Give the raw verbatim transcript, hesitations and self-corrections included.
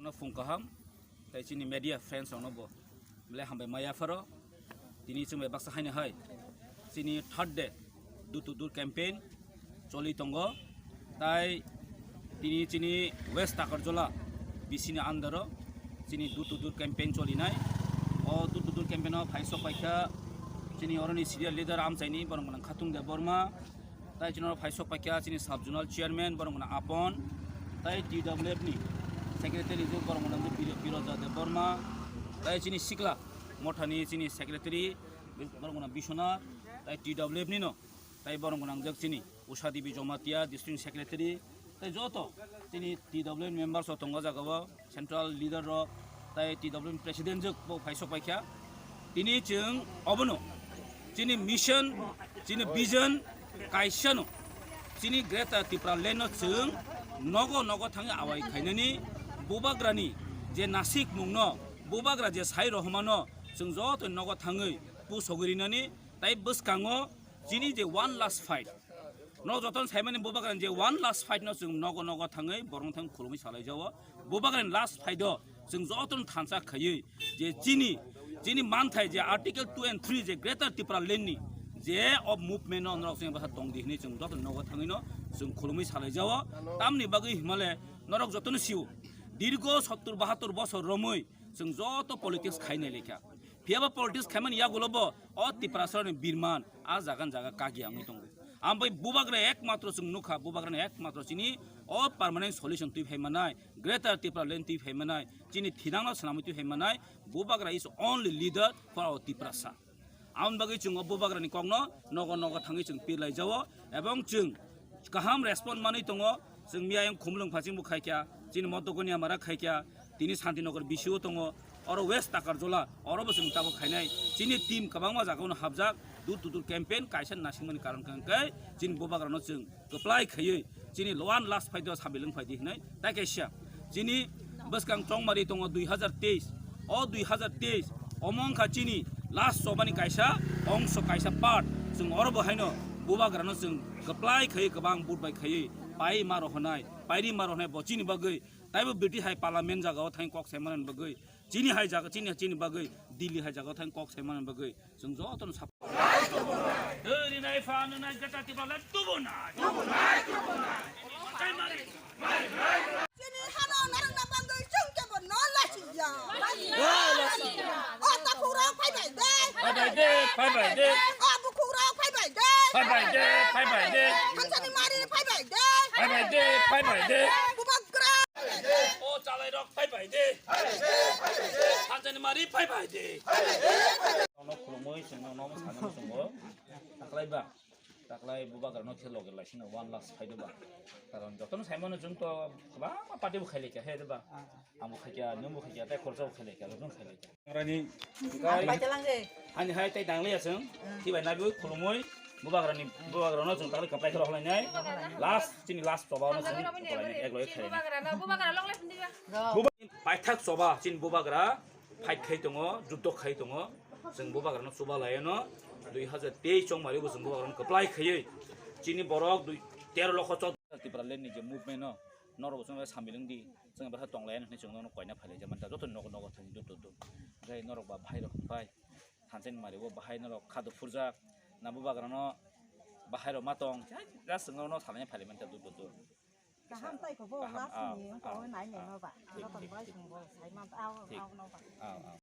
No phung kaham, tai chini media friends rokno bo belai hambai maya pharo. Tini chwng bai baksa haino hai chini third day door to door campaign choli tongo. Tai tini chini West Takarjola B C ni under o chini door to door campaign choli nai. O door to door campaign o phai sok paikha chini oroni senior leader amchaini borok nang Khatung Debbarma. Tai chini oro phai sok paikha chini sub zonal chairman borok nang Apon. Tai T W F ni secretary je borok nang Biro-, Biroja Debbarma. Tai chini sikla mothani chini secretary borok nang Biswanath. Tai T W F ni no tai borok nang jak chini Usha Devi Jamatia district secretary. Tai joto chini T W F members o tongo jaga o. Central leader rok tai T W F president jwk bo phai sok paikha. Tini chwng obono chini mission, chini vision kaisano chini Greater Tipraland no chwng nogo nogo thangwi awai khainani bubagrani je nasik mungno bubagra je sai rohmano chwng joto nogo thangwi pusogwi rinani tai bwskango chini je one last fight. No joton saimani bubagrani je one last fight no chwng nogo nogo thangwi borok thang khulumwi salai jao. Bubagrani last fight o chwng joton thansa khaiwi je chini, chini manthai je Article two and three je Greater Tipraland ni je o movement no norok chwng basa tong di hinwi chwng joton nogo thangwi no chwng khulumwi salai jao. Tamni bagwi himale norok jotono sio dirgo sottur bahattur bosor romwi chwng joto politics khainai lekha. Phiyaba politics khaimani yagulo bo o Tiprasarokni birman a jagan jaga kagi wngwi tongo. Ambai bubagra ekmatro chwng nukha, bubagrani ekmatro chini o permanent solution twi phai manai, Greater Tipraland twi phai manai, chini thinangno swnamwi twi phai manai, bubagra is only leader for our Tiprasa. Aboni bagwi chwng o bubagrani kokno nogo nogo thangwi chwng pirlai jao, ebong chwng kaham respond manwi tongo. Chwng miyayung Khumulwng phasing bo khaikha, chini Modogonia mara khaikha, tini Santinagar B C O tongo, oro West Takarjola, oro bo chwng tabuk khainai. Chini team kwbangma jagao no hapjak, door to door campaign kaisa nasingmani karon khe chini bubagrano chwng kwplai khaiwi chini one last fight o sabilwng phaidi hinwi tai kaisa. Chini bwskang chongmari tongo dui hazar teis. O dui hazar teis omo wngkha chini last chobani kaisa ongso, kaisa part. Chwng oro bo haino bubagrano chwng kwplai khaiwi kwbang vote bai khaiwi pai ma rohonai, pairi ma rohonai bo chini bagwi. Taibo British hai parliament jagao thang kok sai manani bagwi, chini hai jaga, chini, chini bagwi Delhi hai jagao thang kok sai manani bagwi. Chwng jotono sap-, Rinai pha nwnai Greater Tipraland tubunai. Tubunai, tubunai. Chini hano narwkna bagwi chwng kebo no lachijak. No lachijak. O takhuk rok phai bai de. Phai bai de, phai bai de. O bukhuk rok phai bai de. Phai bai de, phai bai de. Thansani mari phai bai de. Phai bai de, phai bai de. Bubagra. O chalai rok phai bai de. Thansani mari phai bai de. Nono khulumui chwng nono sanani chwngo. Taklai ba. Taklai bubagrano khe loge laisino one last phaido ba. Karon jotono saimano chwng to kwbangma party bo khailai kha he ba. Ang bo khaikha, nwng bo khaikha, tei khoroksa bo khailai kha, nwng khailai kha. Rani, Ang bai talang de. Ani hai tei dangliya chwng, Hmm. Tei bai nabi khulumui, bubagrani, bubagrano chwng taklai kwplai khe rohorlainai. Last, chini last choba no chwng rohorlainai, ek loge khailai. Bubagra no, bubagra long life ni ba. Buba-, paithak choba, chini bubagra, fight khai tongo, juddo khai tongo. Chwng bubagrano chuba laiano, dui hazar teis chongmari bo chwng bubagrano kwplai khaiwi. Chini borok dui, tero lokho chod-, Tipraland ni je movement no, norok bo chwng sambilwng di, chwng bwkha tonglayan hinwi chwng nono koina phailai jemanta, joto nogo nogo thang dut dut dut. Hwnkhe norok ba bahai rok bai, thansen mari bo bahai norok khado phurjak, na bubagrano bahai rok ma tong, just chwng nono salai phailai manta dut dut dut. Kaham tai kho bo Kaham, last ah, ni wngkha ah, o nai nai ah. No ba. Thik, Joto thik, bai thik. Chwng bo sai man, ah, Thik. Ah, no ba. Ah, ah.